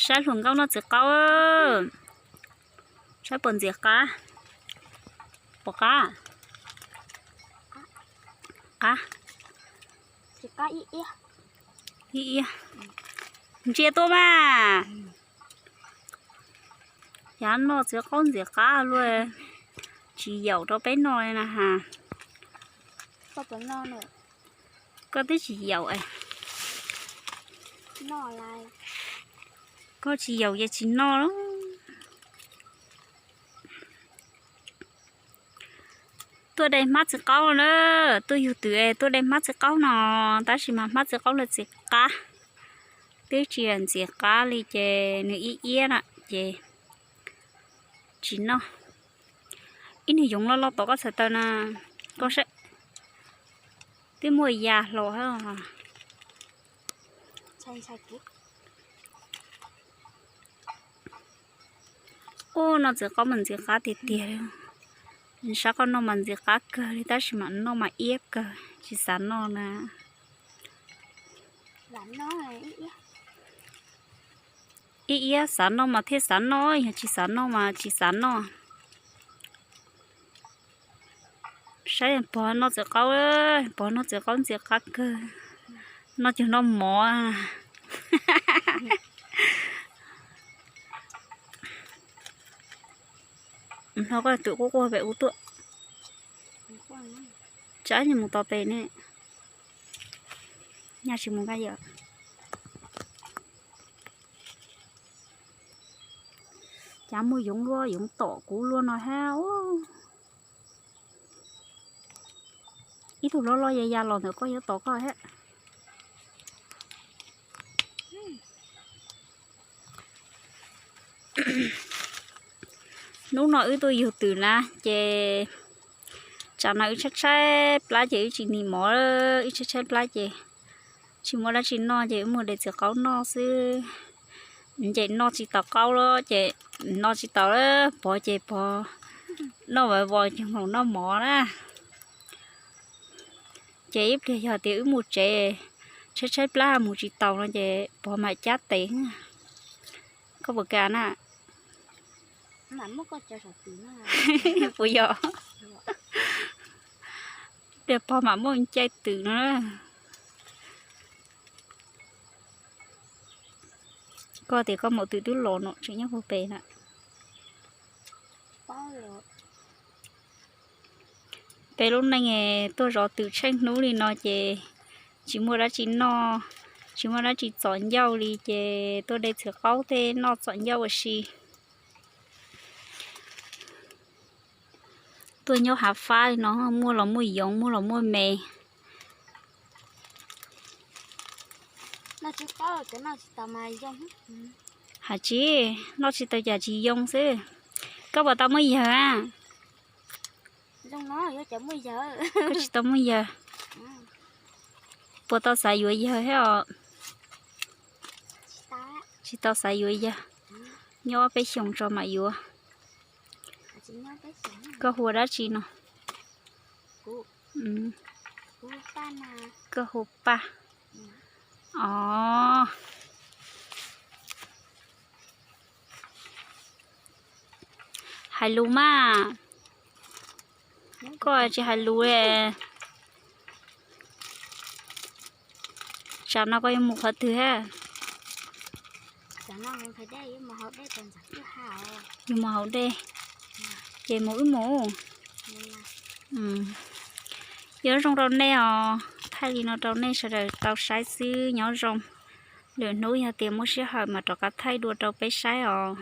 Saib hluas nkauj noj txiv qaub. Saib puas ntxiv qab. Puas qab? Qab. Ib iab. Ntsia tuaj mas. Yav noj txiv qaub ntxiv qab luaj, tsis yaum rau peb noj li na has. Koj twb tsis yaum. Koj tsis yaum ces tsis noj. Tuaj de hmab txiv qaub na, tuaj yug twm es tuaj de hmab txiv qaub no, tab sis mas hmab txiv qaub lawv txiv qab, twb tsis ntxiv qab li ces nws ib iab na ces tsis noj. Ib niag yoov loj loj tom koj txhais taw na, koj saib, twb muaj ya hlo. Ub, noj txiv qaub mas ntxiv qab tiag tiag li. Saib koj noj mas ntxiv qab kawg li tab sis mas noj mas iab kawg tsis xav noj na. Ib iab xav noj mas thiaj xav noj, yog tsis xav noj mas tsis xav noj. Saib pog noj txiv qaub, pog noj txiv qaub ntxiv qab kawg, noj cug noj mov. Hlo koj twm quaj quaj pem ub tuaj. Tsam mus tos pem ne. Nyaj tsis mus nqa yom. Cas muaj yoov luaj yoov tom kuv luaj no thiab. Ib tug loj loj ya ya los ntawm koj yuav tom koj thiab. Hnub no wb tuaj yug twm na ces tsam no wb tshaib tshaib plab ces wb tsis nim mov, wb tshaib tshaib plab ces tsis muaj dab tsi noj ces wb mus de txiv qaub noj xwb. Nce noj tsis tau qaub lawm ces noj tsis tau lawm, pog ces pog noj vov vos ces nkaus noj mov na. Ces ib pliag yog tias wb mus tsev tshaib tshaib plab mus tsis taus no ces pog mam cab tes. Koj puas kam na? Puas yog? Pliag pog mam muaj caij twm no. Koj tias koj maum twm twb los no tseem nyob puag pem na. Peb lub neej tuaj zov twm tsheej hnub li no ces tsis muaj dab tsi noj, tsis muaj dab tsi txom ncauj li ces tuaj de txiv qaub tej noj txom ncauj ua si. Tuaj nyob hav fab li no muaj los muaj yoov muaj los muaj me. Hais tsis, noj tsis tau cas tsis yoo xwb. Koj puas tau muaj yawg a? Koj tsis tau muaj yawg. Puas tau xav yuav yawg thiab os? Tsis tau xav yuav yawg. Nyob peb xyoos tso mam yuav. Koj hu ua dab tsi no? Koj hu Paj. Os. Hais lus mas. Koj tsis hais lus li. Tsam no koj yuav mus qhov twg thiab? Yuav mus haus dej. Ces mus wb mus. Nyob zoo rau nej os, thaij li no rau nej sawv daws tau saib xwb, nyob zoo. Lwm hnub yog tias muaj sij hawm mas rov qab thaij dua rau peb saib os.